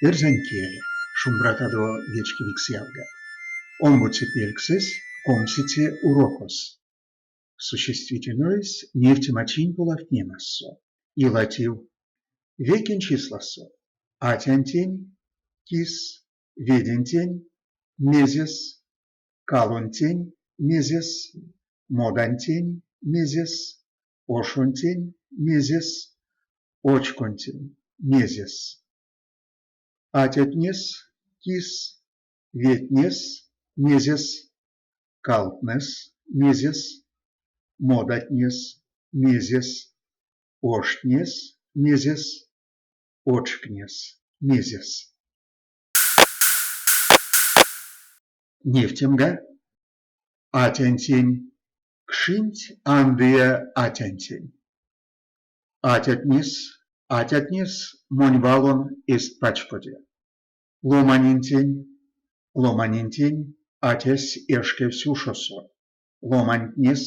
Эрзянь кель, Шумбратадо, вечкевикс ялгат! Омбоце пельксэсь, комсице урокось. Существительноесь невтемачинь полавтнемасо. Илатив. Вейкень числасо. Атянтень, кис, ведентень, мезес, калонтень, мезес, модантень, мезес, ошонтень, мезес, очконтень, мезес. Атятнес, кис, ветнес, мезес, калтнэс, мезес, модатнес, мезес, оштнес, мезес, очкнес, мезес. Невтемга, атянтень, кшинть андыя атянтень. Атятнес, атятнес монь валон эзть пачкоде. Ломанентень, ломанентень атясь эшкевсь ушосо. Ломантнес,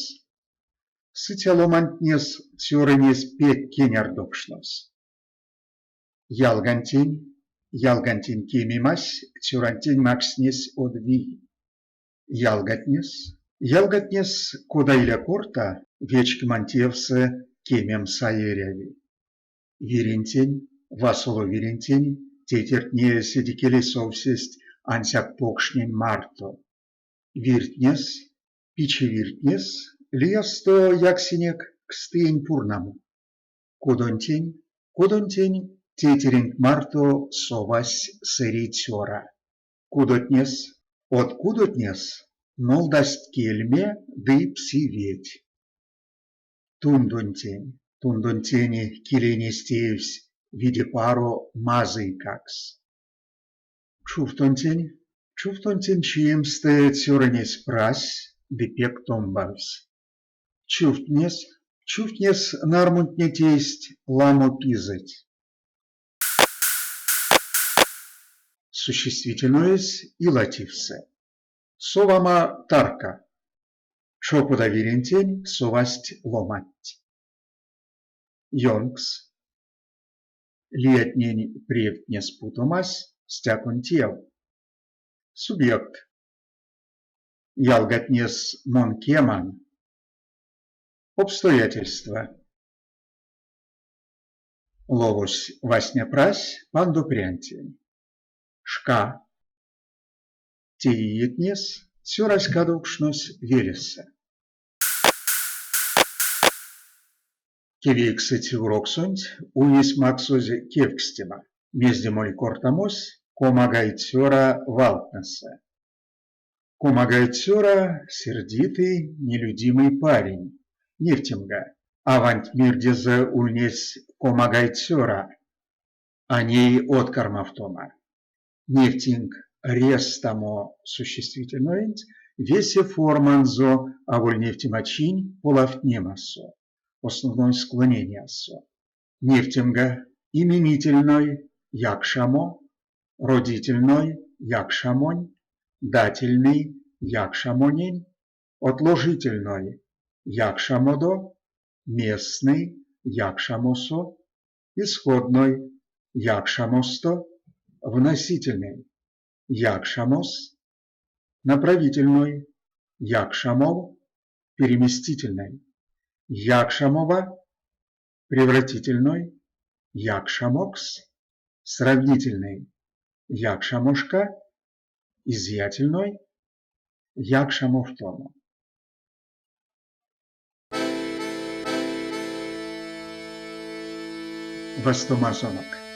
сыця ломантнес цёрынесь пек кенярдокшнось. Ялгантень, ялгантень кемемась цёрантень макснесь од вий. Ялгатнес, ялгатнес, кода иля корта, вечкемань тевсэ кемемс а эряви. Вирентень, васоло вирентень тейтертне седикеле совсесть ансяк покштнень марто. Виртнес, пиче виртнес лиясто яксинек кстыень пурнамо. Кудонтень, кудонтень тейтеренть марто совась сэрей цёра. Кудотнес, од кудотнес нолдасть кельме ды пси ведь. Тундонтень, тундонтень килейнесь теевсь виде-паро мазыйкакс. Чувтонтень, чувтонтень чиемстэ цёрынесь прась ды пек томбавсь. Чувтнес, чувтнес нармунтне тейсть ламо пизэть. Существительноесь илативсэ. Совама тарка. Чопода вирентень совасть ломанть. Ёнкс. Лиятнень превтнес путомась стяконь тев. Субъект. Ялгатнес мон кеман. Обстоятельства. Ловось васня прась пандопрянтень. Шка. Те иетнес цёрась кадовкшнось велесэ. Кевейксэце уроксонть ульнесь максозь кевкстема, мезде моли кортамось Комагай цёра валтнэсэ. Комагай цёра – сердитый, нелюдимый парень. Невтемга, аванть мирдезэ ульнесь Комагай цёра, а ней од кармавтома. Невтинк рестамо существительноенть весе форманзо аволь невтемачинь полавтнемасо, основной склонениясо. Невтемга, именительной якшамо, родительной якшамонь, дательной якшамонень, отложительной якшамодо, местной якшамосо, исходной якшамосто, вносительной якшамос, направительной якшамов, переместительной якшамова, превратительной якшамокс, сравнительной якшамошка, изъятельной якшамовтомо. Вастомазонок!